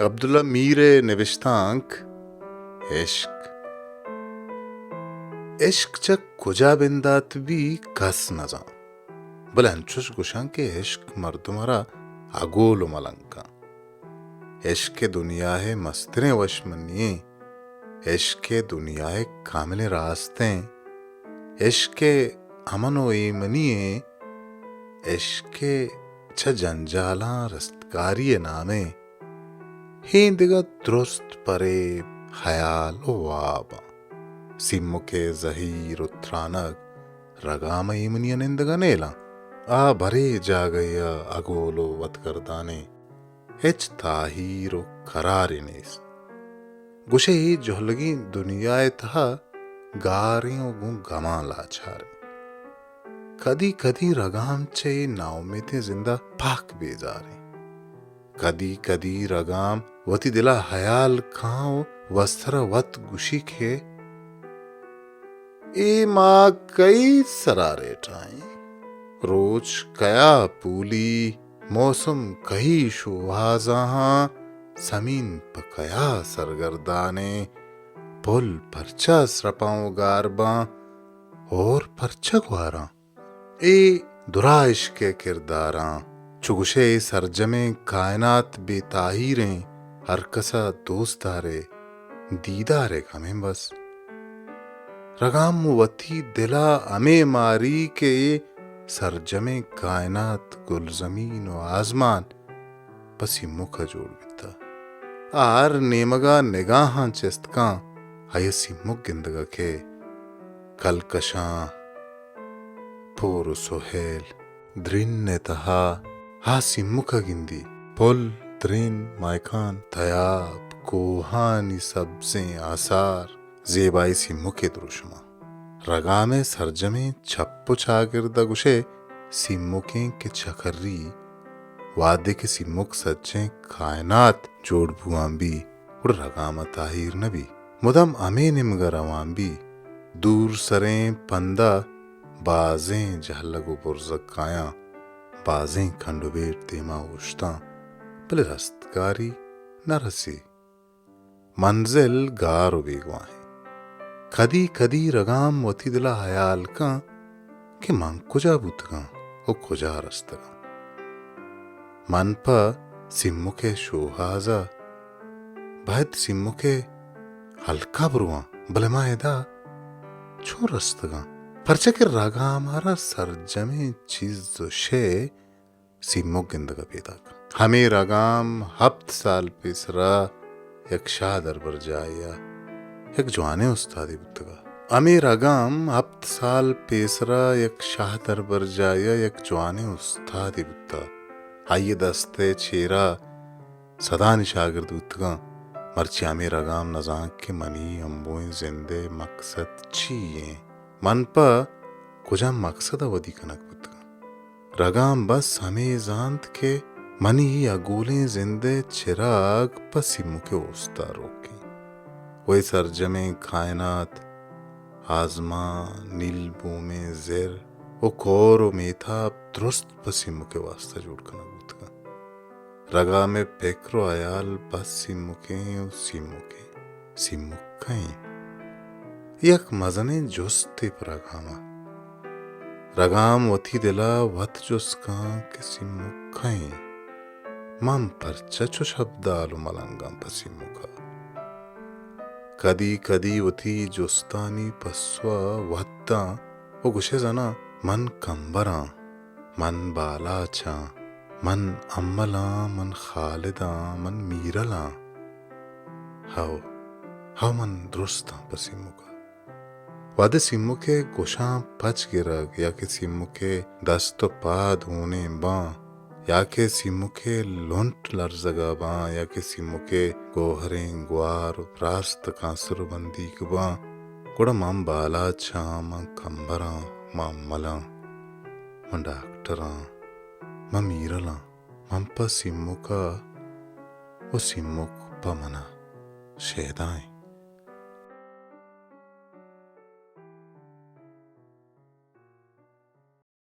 عبداللہ میر ءِ نبشتانک عشق۔ عشق چہ کجا بندات بی کس نزان، بلے انچوش گوشاں کہ عشق مردم ءَ را اگول و ملنگ کن۔ عشق ءِ دنیا ءِ مستریں وش منی ایں، عشق ءِ دنیا ءِ کاملیں راستیں، عشق ءِ امن و ایمنی ایں، عشق ءِ چہ جنجالاں رستگاری ءِ نامیں۔ اے دگہ درست پریب، ہیال و واب آں۔ سیمک ءِ زہیر و ترانگ رگام ءِ ایمنی ءَ نندگ ءَ نیلاں۔ آ برے جاگہے ءَ اگول و وتگردانیں، ہچ تاہیر و قرارے نیست۔ گوشئے اے جہلگیں دنیا ءِ تہا گاریں و گوں گماں لاچاریں۔ کدی کدی رگام چہ اے ناامیتیں زند ءَ پہک بیزاریں۔ کدی کدی رگام وتی دل ءَ ہیال کاں و وستر ءَ وت گوشی کہ اے ماہ کئی سرا ریٹائیں، روچ کیا پولی، موسم کئی شوہازاں، زمین پہ کیا سرگردانیں، پل پرچا سرپاں و گار باں، ہور پرچا گواراں۔ اے درا عشق ءِ کرداراں۔ چو گوشئے اے سرجمیں کائنات بے تاہیریں، ہر کس ءَ دوست دارئے، دیدارئے ہمے بس۔ رگام وتی دل ءَ ہمے ماری کہ اے سرجمیں کائنات، گلزمین و آزمان پہ سیمک ءَ جوڑ بیتہ۔ آ ہر نیمگ ءَ نگاہاں چست کاں، آئی ءَ سیمک گندگ ءَ کئے۔ کلکشاں، پور و سہیل، درین ءِ تہا آ سیمک ءَ گندی۔ پل، درین، ماہکان، تیاب، کوہانی سبزیں آثار، زیبائی سیمک ءِ دروشم آں۔ رگام ءِ سرجمیں چپ و چاگرد ءَ گوشئے سیمکیں کہ چکری، وہدے کہ سیمک سجہیں کائنات جوڑ بوان بی، گڑا رگام ءَ تاہیر نہ بی۔ مدام ہمے نیمگ ءَ روان بی۔ دور سریں پند ءَ بازیں جہلگ و برزگ کایاں، بازیں کنڈ و بیٹ دیما اوشتاں، بلے رستگاری نہ رسی۔ منزل گار و بیگواہیں۔ کدی کدی رگام وتی دل ءَ ہیال کن کہ من کجا بوتگاں و کجا رستگاں۔ من پہ سیمک ءِ شوہاز ءَ، باید سیمک ءِ ہلک ءَ برواں، بلے من ادا چون رستگاں؟ پرچا کہ رگام ءَ را سرجمیں چیز و شے سیمک گندگ ءَ پیداک انت۔ ہمے رگام ہپت سال پیسرا یک شاہ دربرجاہے ءَ یک جوانیں استادے بوتگ ءَ۔ ہمے رگام ہپت سال پیسرا یک شاہ دربرجاہے ءَ یک جوانیں استادے بوتگ۔ آئی ءِ دست ءِ چیرا سدانی شاگرد بوتگاں، مرچی ہمے رگام نزانت کہ منی امبوئیں زند ءِ مقصد چی ایں؟ من پہ کجام مقصد ءَ ودی کنگ بوتگاں؟ رگام بس ہمے زانت کہ منی اے اگولیں زند ءِ چراگ پہ سیمک ءِ اوست ءَ روکیں۔ و اے سرجمیں کائنات، آزمان، نیل بومیں زر و کور و میتاب درست پہ سیمک ءِ واستا جوڑ کنگ بوتگاں۔ رگام ءِ پکر و ہیال بس سیمکیں و سیمکیں۔ سیمک کئے ایں؟ یک مزنیں جستے پہ رگام ءَ۔ رگام وتی دل ءَ وت جست کن کہ سیمک کئے ایں؟ من پرچا چش ابدال و ملنگاں پہ سیمک ءَ؟ کدی کدی وتی جستانی پسو ءَ وت داں و گوشئے زاناں، من کمبر آں، من بالاچ آں، من امل آں، من خالد آں، من میرل آں۔ ہئو، ہئو، من درست آں پہ سیمک ءَ۔ وہدے سیمک ءِ گوشاں پچ گرگ یا کہ سیمک ءِ دست و پاد ہونیں باں، یا کہ سیمک ءِ لنٹ لرزگ ءَ باں، یا کہ سیمک ءِ گوہریں گوار و راست کانسر و بندیگ باں، گڑا من بالاچ آں، من کمبر آں، من امل آں، من ڈاکٹر آں، من میرل آں، من پہ سیمک ءَ و سیمک پہ من ءَ شیدا ایں۔